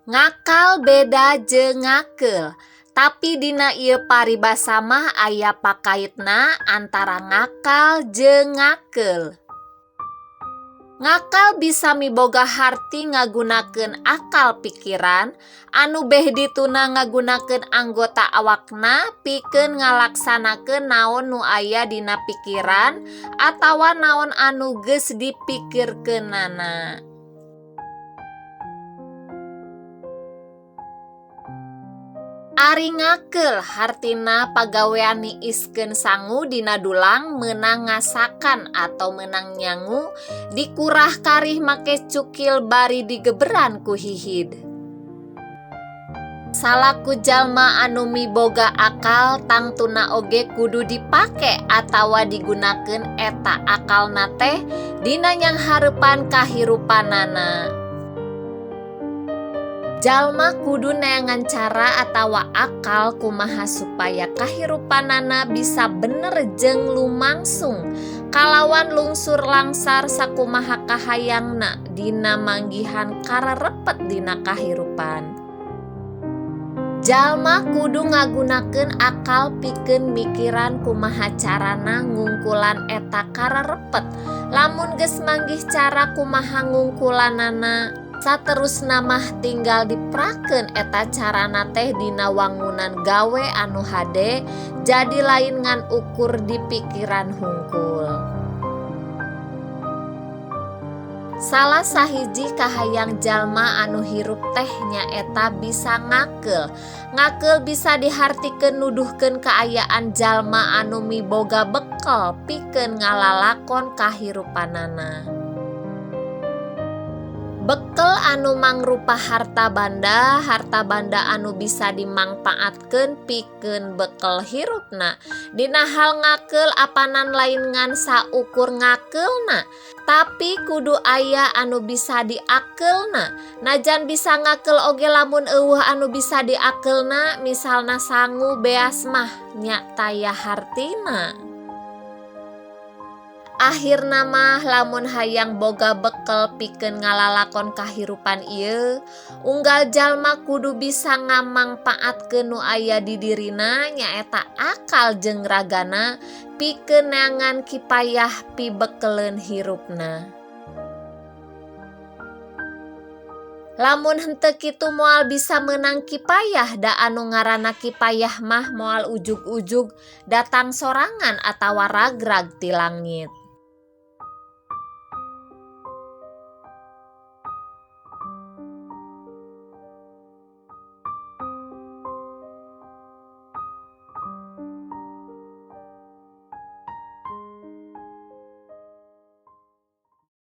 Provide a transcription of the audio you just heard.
Ngakal beda jeung ngakeul, tapi dina ieu paribasa mah aya pakaitna antara ngakal jeung ngakeul. Ngakal bisa miboga harti ngagunakeun akal pikiran anu beh dituna ngagunakeun anggota awakna pikeun ngalaksanakeun naon nu aya dina pikiran atawa naon anu geus dipikirkeunana. Ari ngakeul hartina pagawean niiskeun sangu dina dulang meunang ngasakan atau meunang nyangu dikurah-karih make cukil bari digeberan ku hihid. Salaku jalma anu miboga akal tangtuna oge kudu dipake atawa digunakeun eta akalna teh dina nyanghareupan kahirupanana. Jalma kudu neangan cara atawa akal kumaha supaya kahirupanana bisa bener jeung lumangsung kalawan lungsur langsar sakumaha kahayangna dina manggihan karerepet dina kahirupan. Jalma kudu ngagunakeun akal pikeun mikiran kumaha carana ngungkulan eta karerepet. Lamun geus manggih cara kumaha ngungkulanana, saterusna mah tinggal diprakeun eta carana teh dina wangunan gawe anu hade jadi lain ngan ukur di pikiran hungkul. Salah sahiji kahayang jalma anu hirup teh nyaeta bisa ngakeul. Ngakeul bisa dihartikeun nuduhkeun kaayaan jalma anu miboga bekel pikeun ngalalakon kahirupanana. Bekel anu mangrupa harta banda anu bisa dimangpaatkeun pikeun bekel hirupna. Dina hal ngakeul apanan lain ngan saukur ngakeulna, tapi kudu aya anu bisa diakeulna. Najan bisa ngakeul oge lamun eueuh anu bisa diakeulna, misalna sangu beas mah nya taya hartina. Akhirna mah lamun hayang boga bekel pikeun ngalalakon kahirupan ieu, unggal jalma kudu bisa ngamangpaatkeun nu aya di dirina nyaeta akal jeung ragana pikeun neangan kipayah pibekeleun hirupna. Lamun henteu kitu moal bisa meunang kipayah da anu ngaranna kipayah mah moal ujug-ujug datang sorangan atawa ragrag ti langit.